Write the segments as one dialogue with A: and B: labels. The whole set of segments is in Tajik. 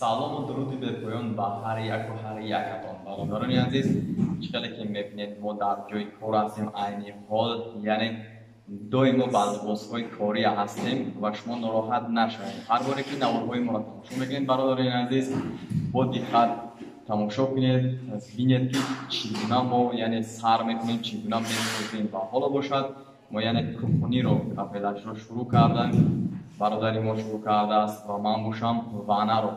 A: Салому дуруди бепоён ба ҳар яку ҳар якатон, бародарони азиз. Чӣ хеле ки мебинед, мо дар ҷои кор ҳастем айни ҳол, яъне доимо ба либосҳои корӣ ҳастем ва шумо нороҳат нашавед. Ҳар боре ки наворҳои моро тамошо мекунед, бародарони азиз, бо диққат тамошо кунед, бинед, ки чӣ гуна мо, яъне, сар мекунем, чӣ гуна месозем. Ва ҳоло бошад, мо, яъне, кухниро кафелашро шурӯъ кардам, бародари мо шурӯъ кардааст ва ман бошам ваннаро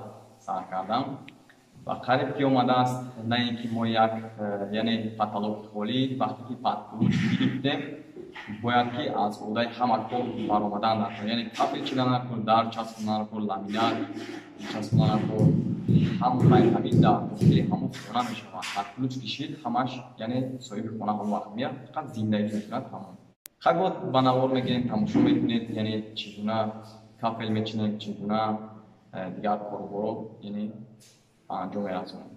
A: сар кардам ва қариб ки омадааст. На ин ки мо як, яъне, потолоки холӣ вақте ки под ключ гирифтем, бояд ки аз уҳдаи ҳама кор баромадан даркор, яъне кафел чидан накор, дар часпондан накор, ламинат часпондан накор, ҳамаи ҳамин дар дохили ҳамон хона мешавад. Под ключ кишид, ҳамаш, яъне, соҳиби хона ҳамон вақт меяд, фақат зиндагӣ мекунад, тамом. Хай, бод ба навор мегирем, тамошо мекунед, яъне чӣ гуна кафел мечинем, чӣ гуна дигар коруборо, яъне, анҷом мерасонем.